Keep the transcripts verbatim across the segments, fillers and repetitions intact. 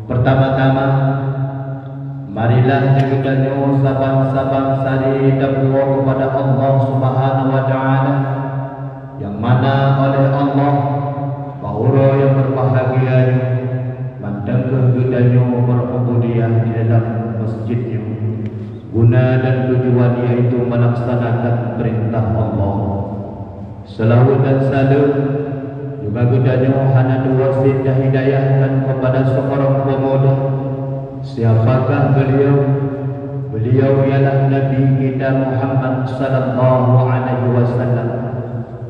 Pertama-tama, marilah geutanyoe saban-saban sari tapuwoe keupada Allah Subhanahu wa Ta'ala, nyang mana oleh Allah bak uroe nyang beubahgia nyoe mantong kheueh geutanyoe beur'ubudiyah di dalam masjid nyoe. Guna dan tujuan yaitu melaksanakan perintah Allah. Seulaweuet dan saleuem juga geutanyoe hana teuwasiet tahidayahkan keupada seorang pemuda. Siapakah beliau? Beliau ialah Nabi kita Muhammad sallallahu alaihi wasallam.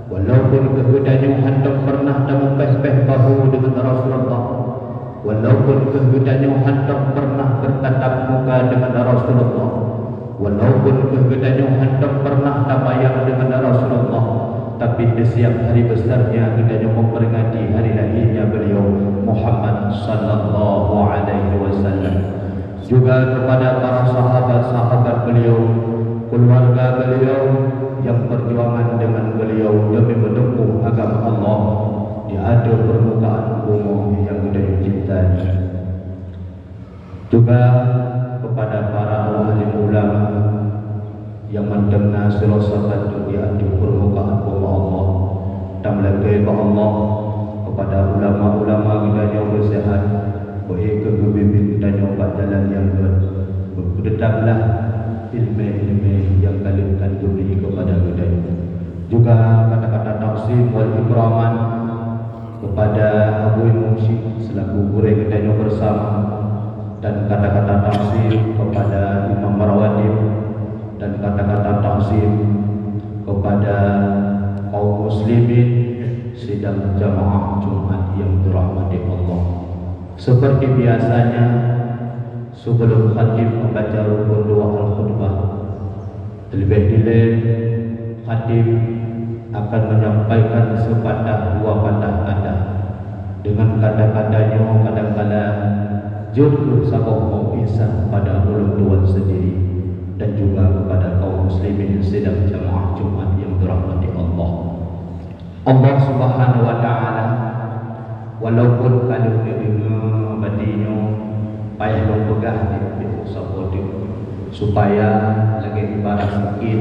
Walaupun kheueh geutanyoe hantom pernah tameupéh-péh bahu deungon Rasulullah, walaupun kheueh geutanyoe hantom pernah bertatap muka deungon Rasulullah, walaupun kheueh geutanyoe hantom pernah tabayang deungon Rasulullah, tapi di siang hari besarnya geutanyoe memperingati hari lahirnya beliau, Muhammad sallallahu alaihi wasallam. Juga kepada para sahabat-sahabat beliau, keluarga beliau yang perjuangan dengan beliau demi menempuh agama Allah di atas permukaan bumi yang geutanyoe cintai. Juga kepada para alim ulama nyang mantong na siroe saban di ateueh peurmukaan bumi Allah. Tameulakée bak Allah kepada ulama-ulama geutanyoe beuseuhat, beuék keu geubimbéng geutanyoe bak jalan nyang gét. Beuteutaplah ileumé-ileumé nyang ka lheueh geubri kepada geutanyoe. Juga kata-kata takzim wal ikraman kepada Abu Imam Syik selaku gurée geutanyoe bersama, dan kata-kata takzim kepada Imam Rawatib, dan kata-kata takzim kepada kaum muslimin sidang jamaah Jumat yang dirahmati Allah. Seperti biasanya, sebelum khatib membaca rukun dua al-khutbah, terlebih dilée khatib akan menyampaikan sepatah dua patah kata. Dengan kata-kata nyoe kadangkala jeuet keu saboh mau'izah pada ulôn tuan sendiri dan juga kepada kaum muslimin sidang jamaah Jumat yang dirahmati Allah. Allah Subhanahu wa Ta'ala, walaupun ka lheueh neudeungoe bati nyoe, payah lôn peugah di saboh teuk, supaya lagée ibarat sikin,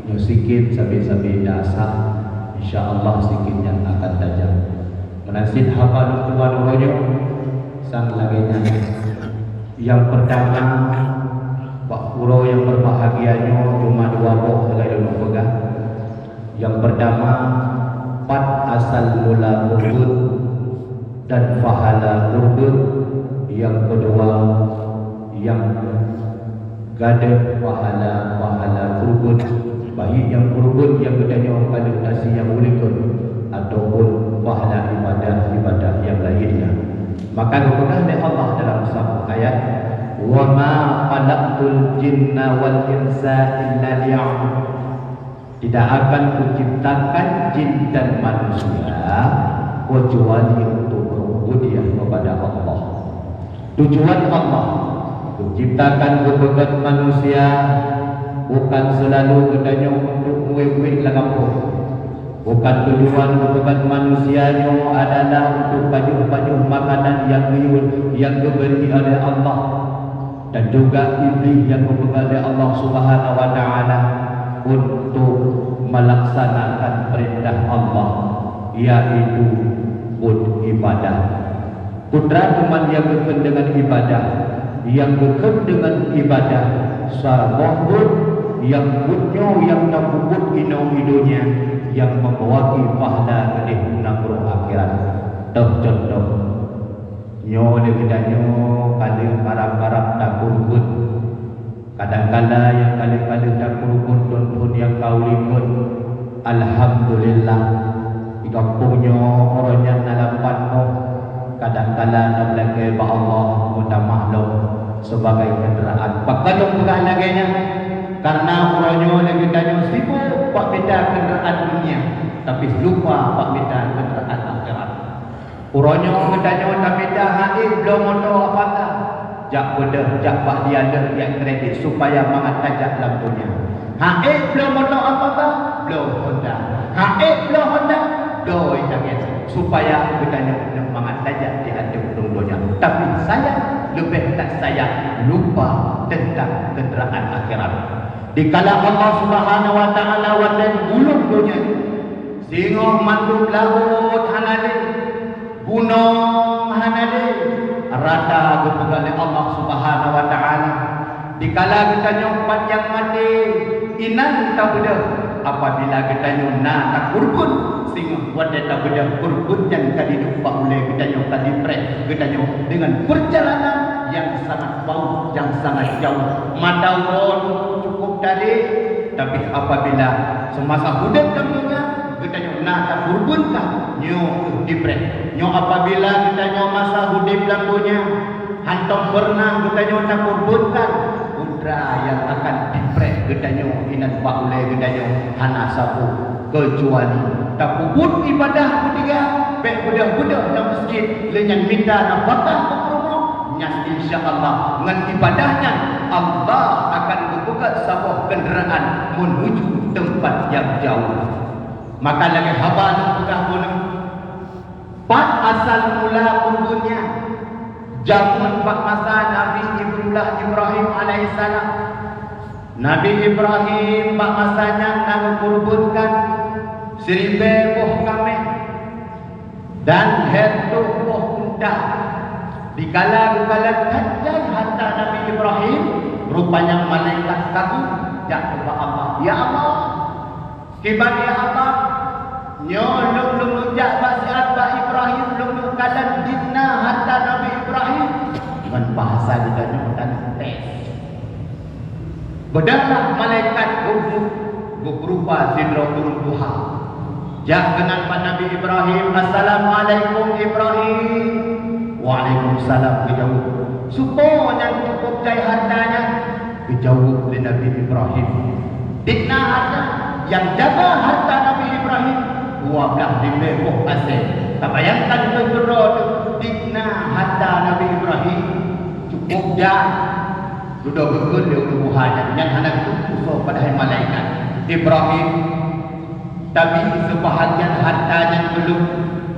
nyoe sikin sabe-sabe dasar, insya Allah sikin nyan akan tajam. Meunan cit haba lôn tuan uroe nyoe, sang lagée nyan. Nyang peurtama, bak uroe nyang beubahgia nyoe cuma dua boh lagée lôn peugah. Nyang peurtama, pat asal mula kurban dan pahala kurban. Nyang keudua, nyang gadôh pahala-pahala kurban, baik nyang kurban nyang geutanyoe ka lheueh tasiang ulikon, ataupun pahala ibadah-ibadah nyang lainnya. Maka geupeugah lé Allah dalam saboh ayat, "Wa ma khalaqtul jinna wal insa illa liya'budun." Tidak akan kuciptakan jin dan manusia kecuali untuk berubudiyah kepada Allah. Tujuan Allah menciptakan geupeugét manusia bukan selalu geutanyoe untuk muet-muet lam gampông. Bukan tujuan geupeugét manusia nyoe adalah untuk pajoh-pajoh makanan nyang geuyue, nyang geubri oleh Allah. Dan juga Iblih nyang geupeugah lé Allah Subhanahu wa Ta'ala untuk melaksanakan perintah Allah, yaitu buet ibadah. Peue teuma nyang geukheun deungon ibadah? Nyang geukheun deungon ibadah saboh buet nyang buet nyoe nyang tapeubuet inoe di donya nyang membawaki pahala keudeh u nanggroe akhirat. Toh contoh, nyoe lé geutanyoe ka lheueh karab-karab takureubeuen. Kadang kala nyang ka lheueh-ka lheueh takureubeuen thon-thon nyang ka ulikon. Alhamdulillah, di gampông nyoe uroe nyan na lapan boh. Kadang kala na meulakée bak Allah meutamah lom sebagai keundaraan. Pakon lôn peugah lagée nyan? Karena uroe nyoe lé geutanyoe sibok bak mita keundaraan dunia, tapi lupa bak mita keundaraan akhirat. Uroe nyoe geutanyoe tamita hase bloe moto Avanza, jak beudôh, jak bak dealer, jak kredit supaya mangat tajak lam donya. Hase bloe moto Avanza, bloe Honda. Hase bloe Honda, bloe Itagate, supaya geutanyoe mangat tajak di ateueh ureueng donya. Tapi sayang, leubeh that sayang lupa teuntang keundaraan akhirat. Dikala Allah Subhanahu wa Taala watée gulong donya, singoh mandum laôt hana lé, gunong hana lé, rata geupeugah lé Allah Subhanahu wa Taala. Dikala geutanyoe pat nyang maté, inan tabeudôh. Apabila geutanyoe na takurban, singoh watée tabeudôh kurban nyan ka diduek bak ulée geutanyoe, ka dipreh geutanyoe dengan perjalanan yang sangat jauh, yang sangat jauh. Mata uroe cukup tadi, tapi apabila semasa udeb lam donya, geutanyoe na takurbankan, nyoe kheueh dipreh. Nyoe apabila geutanyoe masa udeb lam donya, hántom peureunah geutanyoe takurbankan, putra nyang akan dipreh geutanyoe inan bak ulée geutanyoe hana sapeue, keucuali tapeubuet ibadah peutiga, bék beudôh-beudôh lam meuseujid, lé nyan mita nafakah bak peurumoh, nyan insya Allah ngon ibadah nyan Allah akan geupeugét saboh keundaraan meunuju teumpat nyang jauh. Maka lagée haba lôn peugah bunoe, pat asal mula kurban nyan? Jameun bak masa Nabi Ibrahim alaihissalam. Nabi Ibrahim bak masa nyan na geukurbankan siribée boh kaméng dan lhée reutôh boh unta. Dikala geukalon that jai hareuta Nabi Ibrahim, rupanya malaikat kagum jak keu Allah, "Ya Allah, kiban ya Allah, nyoe lôn lôn jak bak siat bak Ibrahim, lôn lôn kalon di na hareuta Nabi Ibrahim." Ngon bahasa geutanyoe, tanyoe tes. Beudahlah malaikat geuh-, geupeurupa sidroe ureuëng tuha. Jak keunan bak Nabi Ibrahim, "Assalamualaikum Ibrahim." "Waalaikumsalam," geujaweueb. "Soe po nyang cukup jai hareuta nyan?" Geujaweueb lé Nabi Ibrahim, "Di na hareuta nyang jaga hareuta Nabi Ibrahim dua blaih ribée boh asée." Tabayangkan keu keudroe teuh, di na hareuta Nabi Ibrahim cukup jai. Dudoe geukheun lé ureuëng tuha nyan, nyan hana geuteupeue soe padahai malaikat. "Ibrahim, tabi seubahagian hareuta nyan keu lôn,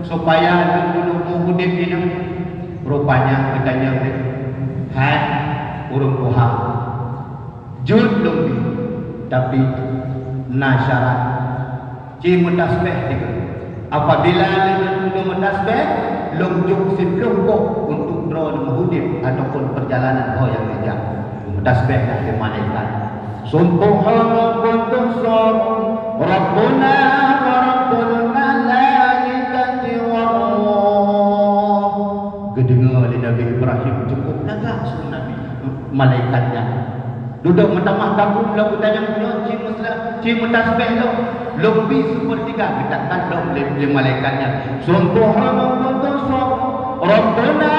supaya lôn dudoe meuudeb inong." Rupanya geutanyong lé, "Hai ureuëng tuha, jeuet lôn bi, tapi na syarat." "Ci meutasbeh," dikheun. "Apabila lôn meutasbeh, lôn jok siplôh boh untuk droeneuh meuudeb ataupun peurjalanan ho nyang neujak." Meutasbeh lé malaikat, "Subhanal Quddus Rabbuna wa Rabbul Malaikati war Ruh." Geudeungoe lé Nabi Ibrahim, cukup lagak su Nabi, malaikat nyan. Dudoe meutamah kagum lom geutanyong, "Nyoe ci meusla-, ci meutasbeh lom, lôn bi seupeurtiga?" Geutakan lom lé, lé malaikat nyan, "Subhanal Quddus Rabbuna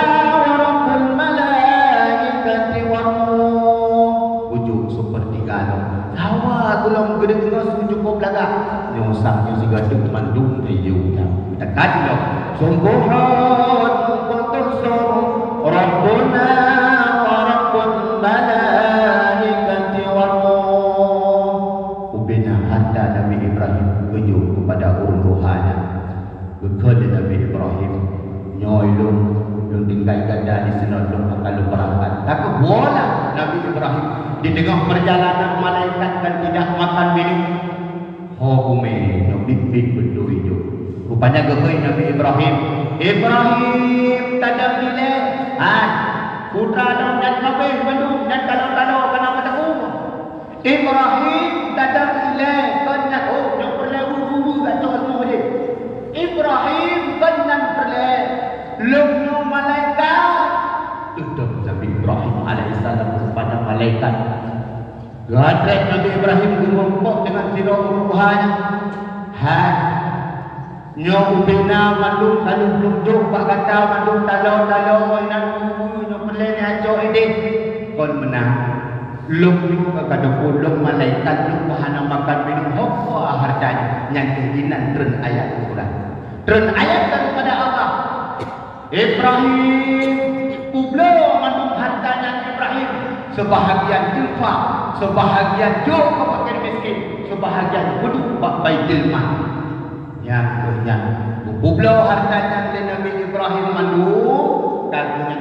wa Rabbul Malaikati war Ruh." Ujong seupeurtiga lom. Hawa gohlom geudeungoe su cukup lagak. Nyoe sang nyoe sigoe teuk mandum teuh yue nyan. Geutakan lom, "Subhanal Quddus Rabbuna wa Rabbul Malaikati war Ruh." Ubena hareuta Nabi Ibrahim geujok keupada ureuëng tuha nyan. Geukheun lé Nabi Ibrahim, "Nyoe lôn, lôn tinggai gata disinoe, lôn akan lôn beurangkat." Takeuh buolah Nabi Ibrahim. Di teungoh peurjalanan malaikat kan tidak makan minum. Ho umé nyoe biet-biet beutôi jok. Rupanya geuhôi Nabi Ibrahim, "Ibrahim, tadong ilée! Hai, putra lôn nyan habéh mandum, nyan taloe-taloe kana meuteumé. Ibrahim, tadong ilée!" Kon nyan, oh, nyoe peureulée buru-buru gatoe ilmu jih. "Ibrahim, kon nyan peureulée! Lôn nyoe malaikat!" Teutap Nabi Ibrahim alaihissalam rupanya malaikat. Geutrek Nabi Ibrahim geumeurumpok deungon sidroe ureuëng tuha nyan. "Hai, nyoe ubena mandum ka lheueh lôn jok bak gata mandum taloe-taloe inan, nyoe peureulée neucok idéh." "Kon meunan, lôn nyoe ka kateupeue lôn malaikat, lôn ka hana makan minum, ho peue hareuta nyoe?" Nyan keuh inan treun ayat Quran. Treun ayat daripada Allah. Ibrahim peubloe mandum hareuta nyan Ibrahim, seubahagian infak, seubahagian jok keu fakir miskin, seubahagian peuduek bak Baitul Mal. Nyan keuh nyan, geupeubloe hareuta nyan lé Nabi Ibrahim mandum, ka geuh nyan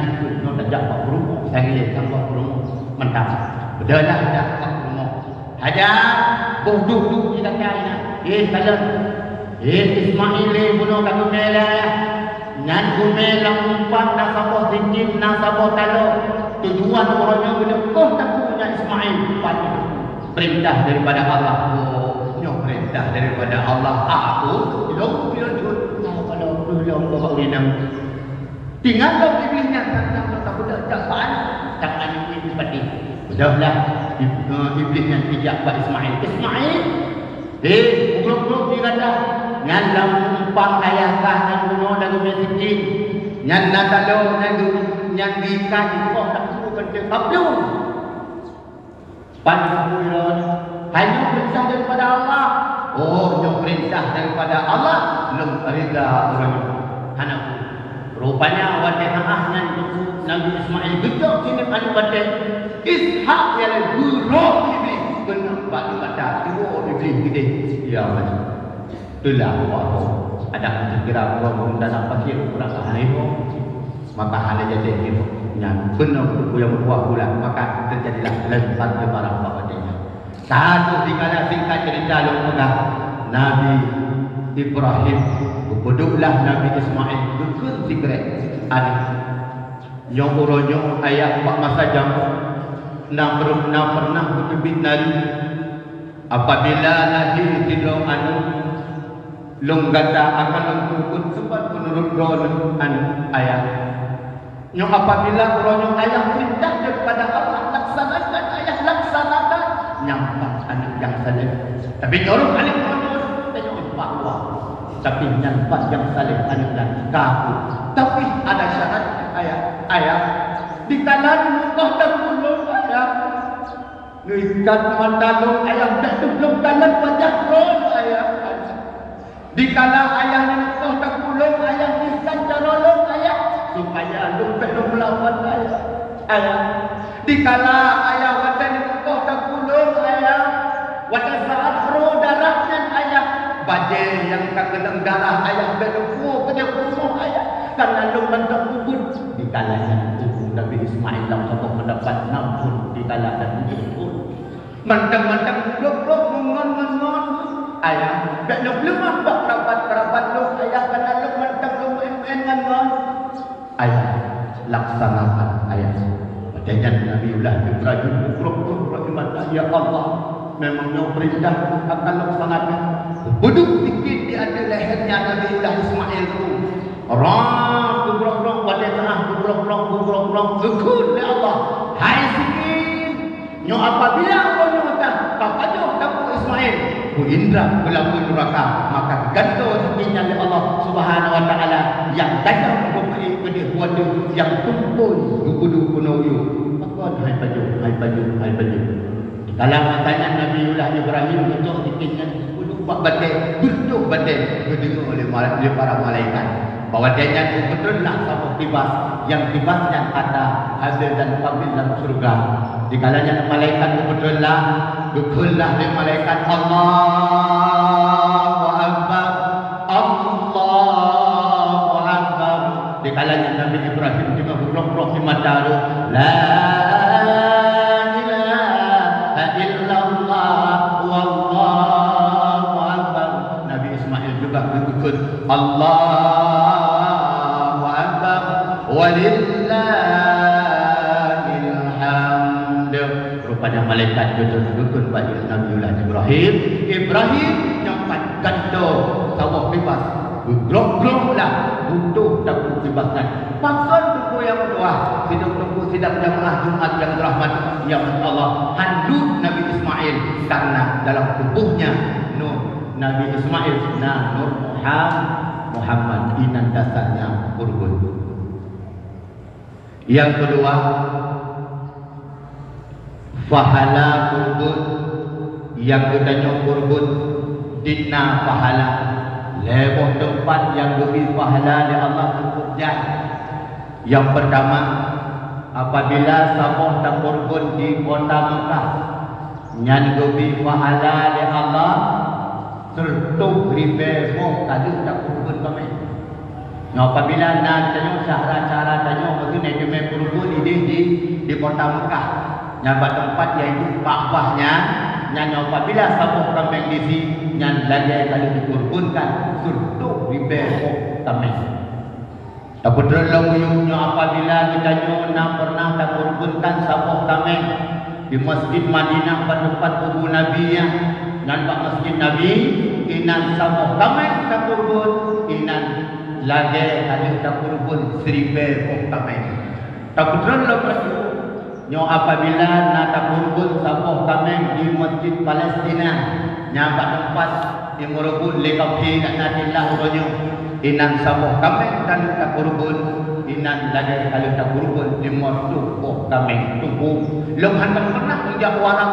ikheun nyoe tajak bak peurumoh, sagiléng bak peurumoh. Mantap. Beudôh lah jak bak peurumoh. Hajar, boh duek-duek di gata nyan. Eh, kalon. Eh, Ismail, eh, bunoe ka geumè lé ayah. Nyan geumè lam umpang na saboh sikin, na saboh taloe. Tujuan uroe nyoe keuneuk poh takue nyan Ismail, pat takue. Peurintah daripada Allah. Oh, nyoe peurintah daripada Allah. Aku, lôn, lôn, lôn. Nah, kalau lôn, lôn, lôn, lôn, lôn. Tinggai lom Iblih nyan, tang-tang ka beudôh jak bak aneuk, tang aneuk nyan dipatéh. Beudôh lah, Ib-, eh, Iblih nyan jijak bak Ismail. Ismail, eh, ugob-gob di gata, nyan lam umpang ayah kah nyang bunoe lagèe meusikin. Nyan na taloe, nyan geu-, nyan geuikat, dikoh takue keuntèe kaplong. Ban lôn peue lôn, hai nyoe peurintah daripada Allah. Oh, nyoe peurintah daripada Allah, lôn rida uroe nyoe. Hana peue. Rupanya watée teu'ah nyan Nabi Ismail geujok sineuk aneuk batée, Ishak nyang lé geurok Iblih keuneuk bak mata, jiwoe Iblih geudeh. Ya Allah. Itulah Allah. Ada kira-kira ureuëng dalam pasir kurang ahli ho. Maka hana jadi hidup. Nyan beuna buku yang berbuah bulan. Maka terjadilah lempar lebaran bak badannya. Satu dikala singkat cerita lôn peugah, Nabi Ibrahim geupeuduklah Nabi Ismail geukheun sikrek aneuk. Nyoe uroe nyoe ayah bak masa jameun na per-, na pernah geuteubiet nari. Apabila lahé sidroe aneuk, lôn gata akan lôn peubuet sebat meunurot droeneuh aneuk ayah. Nyoe apabila uroe nyoe ayah peurintah daripada Allah, laksanakan ayah, laksanakan. Nyan pat aneuk nyang saleh. Tapi nyoe aneuk droeneuh, tanyoe bak luwa. Tapi nyan pat nyang saleh aneuk nyan ka. Tapi ada syarat ayah, ayah. Dikala neumeukoh dan ulôn ayah. Neuikat mata lôn ayah, bék lôn kalon wajah lôn ayah. Dikala ayah neumeukoh takue lôn ayah, ikat jaroe lôn ayah, supaya lôn bék lôn meulawan ayah. Ayah. Dikala ayah watée neumeukoh takue lôn ayah, watée saát roh darah nyan ayah, bajée nyang ka keunong darah ayah bék lôn puwoe keudeh rumoh ayah, karena lôn mantong ubit. Dikala nyan tubuh Nabi Ismail lam saboh meudapat nam phon dikala dan ubit phon. Mantong-mantong brok-brok ngon-ngon. Ayah, bék lôn peuleumah bak rapat-rapat lôn ayah, karena lôn mantong lôn meu'én-meu'én ngon-ngon. Ayah, laksanakan ayah. Watée nyan Nabiullah Ibrahim brok-brok rot di mata, "Ya Allah, memang nyoe peurintah akan laksanakan." Beudôh sikit di ateueh lehernya Nabiullah Ismail tu. Rot geubrok-brok, watée teu'ah geubrok-brok, geubrok-brok, geukheun lé Allah, "Hai sikin, nyoe apabila uroe nyoe ka pajoh takue Ismail, ku indra keu lapeue nuraka, maka geugantoe sikin nyan lé Allah Subhanahu wa Taala nyang tajam geupeuék keudeh watée nyang tumpôi geukudu keunoe uyuek." Pakon hai pajoh, hai pajoh, hai pajoh. Dalam masa nyan Nabiullah Ibrahim geucok sikin nyan geuduek bak batée, geuduek batée, geudeungoe lé ma-, lé para malaikat. Bak watée nyan geupeutreun lah saboh kibas, nyang kibas nyan atra Habil dan Qabil lam syeuruga. Dikala nyan malaikat geupeutreun lah, geukheun lah lé malaikat, "Allahu Akbar, Allahu Akbar." Dikala nyan Nabi Ibrahim teungoh geubrok-brok di mata lé, "La ilaha illallah, wallahu akbar." Nabi Ismail juga geukheun, "Allahu akbar, walillahil hamd." Rupanya malaikat geukheun bak Nabiullah Ibrahim, "Ibrahim, nyoe pat gantoe saboh kibas." Geugrok-grok lah butoh takue kibas nyan. Pakon teungku nyang meutuah, sidang teungku sidang jamaah Jumat nyang dirahmati Allah, han lut Nabi Ismail, karena dalam tubuhnya nur Nabi Ismail na nur Muham-, Muhammad, inan dasarnya kurban. Nyang keudua, pahala kurban nyang geutanyoe kurban, dina pahala. Lhée boh teumpat nyang geubri pahala lé Allah cukup jai. Nyang peurtama, apabila saboh takurban di kota Mekah, nyan geubri pahala lé Allah seureutôh ribée boh ka lheueh takurban kaméng. Nyoe apabila na tanyoe syedara-syedara tanyoe meuteumé kurban idéh di, di kota Mekah, nyan bak teumpat yaitu Ka'bah nyan, nyan nyoe apabila saboh kaméng di si, nyan lagée ka lheueh dikurbankan seureutôh ribée boh kaméng. Tapeutreun lom yum nyoe apabila geutanyoe na pernah takurbankan saboh kaméng di Masjid Madinah bak teumpat kubu Nabi nyan, nyan bak Masjid Nabi, inan saboh kaméng takurban, inan lagée ka lheueh takurban siribée boh kaméng. Tapeutreun lom laju, nyoe apabila na takurban saboh kaméng di Masjid Palestina, nyan bak teumpat imeureubot lé kafé laknatillah uroe nyoe, inan saboh kaméng ka lheueh takurban, Inan lagèe ka lheueh takurban limong reutôh boh kaméng. Teungku, lôn hantom pernah lôn jak u Arab.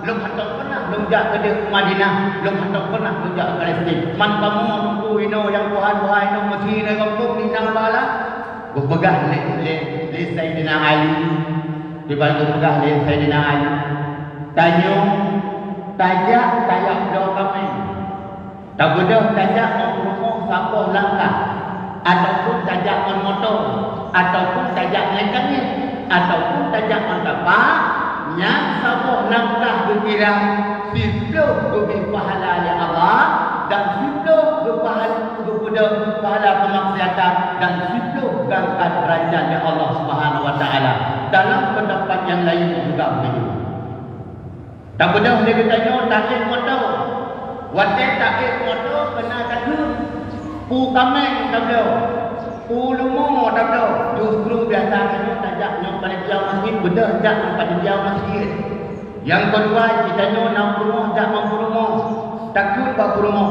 Lôn hantom pernah lôn jak keudeh u Madinah. Lôn hantom pernah lôn jak u Palestin. Man kamoe teungku inoe nyang tuha-tuha inoe meusi inoe gampông inan bala. Geupeugah lé, lé, lé Saidina Ali. Kiban geupeugah lé Saidina Ali, "Tanyoe tajak tajak bloe kaméng. Tabeudôh tajak ngon peurumoh saboh langkah, ataupun tajak ngon moto, ataupun tajak ngon kanyét, ataupun tajak ngon tapak, nyan saboh langkah geukira siploh geubri pahala lé Allah, dan siploh geupahala, geupeudong pahala keumaksiatan, dan siploh geuangkat deurajat lé Allah Subhanahu wa Taala." Dalam peundapat nyang laén juga begitu. Tabeudôh lé geutanyoe taék moto. Watèe taék moto keunan takheun, peue kaméng tabloe, peue leumo tabloe. Justru biasa tanyoe tajak ngon panitia masjid, beudôh jak ngon panitia masjid. Nyang keudua, geutanyoe na peurumoh jak ngon peurumoh, takheun bak peurumoh,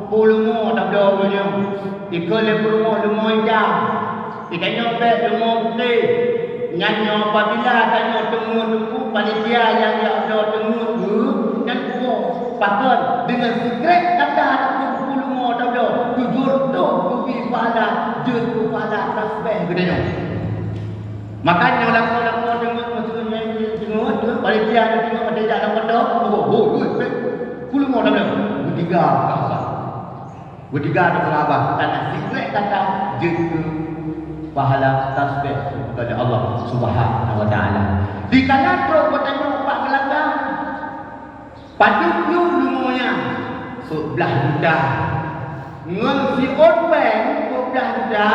peue leumo tabloe uroe nyoe. Ikheun lé peurumoh leumo itam. Geutanyoe bèk leumo putéh. Nyan nyoe apabila tanyoe teungeut teungku panitia nyang jak bloe teungeut geuh, nyan tuwoe pakon deungon sikrek kata takheun peue leumo tabloe, tujoh reutôh geubri pahala jeuet keu pahala tasbeh geutanyoe. Maka nyoe lakoe-lakoe teungeut, meuteungeut, teungeut, teungeut, panitia nyang teungeut watèe jak lam moto, oh, oh, oh, eh, peue leumo tabloe, geudiga keu Allah. Geudiga keu Allah, karena sikrek kata jeuet keu pahala tasbeh kepada Allah Subhanahu wa Taala. Dikala trok geutanyoe bak geulanggang, padub lom leumo nyan, seublah juta. Ngon siôn péng dua blah juta,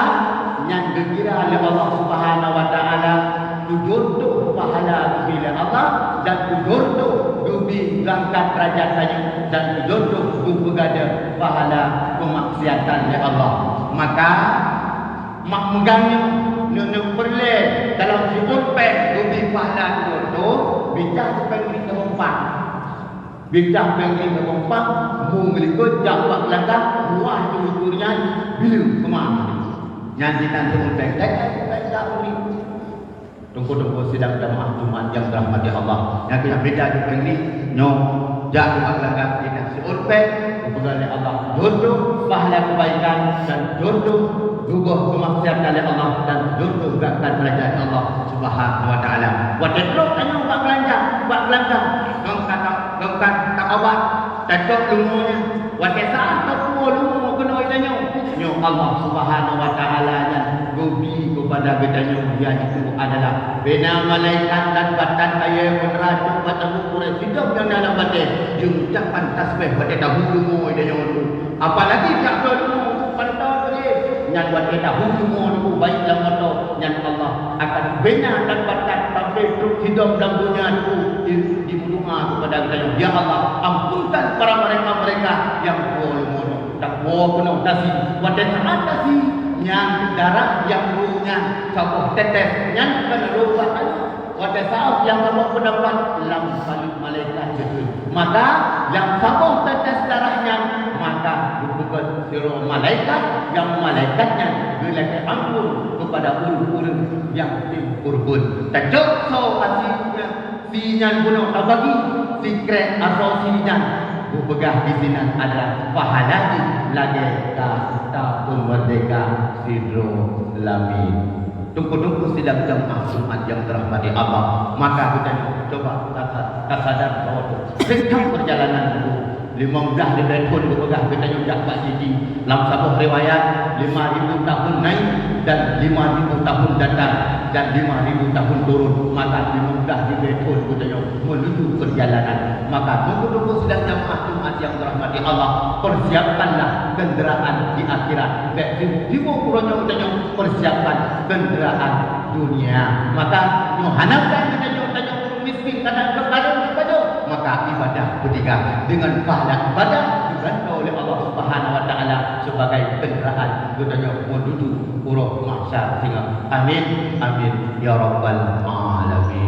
nyan geukira lé Allah Subhanahu wa Taala tujoh reutôh pahala geubri lé Allah, dan tujoh reutôh geubri geuangkat deurajat tanyoe, dan tujoh reutôh geupeugadôh pahala keumaksiatan lé Allah. Maka, mak meuganyoe, neuneueng peureulèe dalam siôn péng geubri pahala tujoh reutôh, bicara teuh péng lhèe reutôh. Bicara péng lhèe reutôh, mu meulikot jak bak geulanggang, ruah tujoh reutôh nyan, bileueng keumah. Nyan dinan siôn péng, teuka siôn péng jak bri. Teungku-teungku sidang jamaah Jumat nyang dirahmati Allah. Nyang keuh beda di péng lhèe nyoe, jak bak geulanggang, dinan siôn péng, geupeugah lé Allah, tujoh reutôh pahala keubaikan, dan tujoh reutôh geuboh keumaksiatan lé Allah, dan tujoh reutôh geuangkat deurajat Allah Subhanahu wa Taala. Watèe trok tanyoe bak beulanja, bak geulanggang, ngon kata, ngon kata obat, tacok leumo nyan. Watèe saát tapuwoe leumo keunoe tanyoe, nyoe Allah Subhanahu wa Taala nyan geubri keupada geutanyoe, yaitu adalah bina malaikat dan batan kayèe peunracok bak tabu Quraisy sidroe nyang na lam batèe, jiucapkan tasbeh watèe tabu leumo tanyoe. Apalagi jak bloe leumo untuk pantoe teuh, nyan watèe tabu leumo teungku baik lam moto, nyan Allah akan bina dan batat sampai trok sidom lam donya teungku di, di meudoa kepada geutanyoe, "Ya Allah, ampunkan para mereka-mereka yang puwoe leumo nyoe." Tapuwoe keunoe tasi, watèe saát tasi, nyan darah nyang bru nyan saboh tetes nyan keuneuk rôh bak tanyoe. Watèe saboh nyang saboh peundapat lam saleueb malaikat jeuet. Maka nyang saboh tetes darah nyan, maka geupeugèt sidroe malaikat, nyang malaikat nyan geulakèe ampôn keupada ureueng-ureueng nyang tem kurban. Tacok soe asi nyan, si nyan bunoe tabagi, sikrek asoe si nyan geupeugah disinan adalah pahala jih lagèe ka tapeumeurdeka sidroe lamiet. Teungku-teungku sidang jamaah Jumat nyang dirahmati Allah, maka geutanyoe cuba tasa-, tasadar bahwa teuntang peurjalanan nyoe, limong blah ribèe thôn geupeugah geutanyoe jak bak Siti. Lam saboh riwayat, lima ribu tahun naik dan lima ribu tahun datang dan lima ribu tahun turun. Maka limong blah ribèe thôn geutanyoe menuju peurjalanan. Maka teungku-teungku sidang jamaah Jumat nyang dirahmati Allah, persiapkanlah kendaraan di akhirat. Bèk sibuk-sibuk uroe nyoe geutanyoe persiapkan kendaraan dunia. Maka nyoe hana kan geutanyoe, tanyoe ureueng miskin, kadang geukalon geutanyoe. Maka ibadah keutika dengan pahala ibadah geugantoe lé Allah Subhanahu wa Taala sebagai kendaraan geutanyoe menuju uroe mahsyar singoh. Amin, amin, ya rabbal alamin.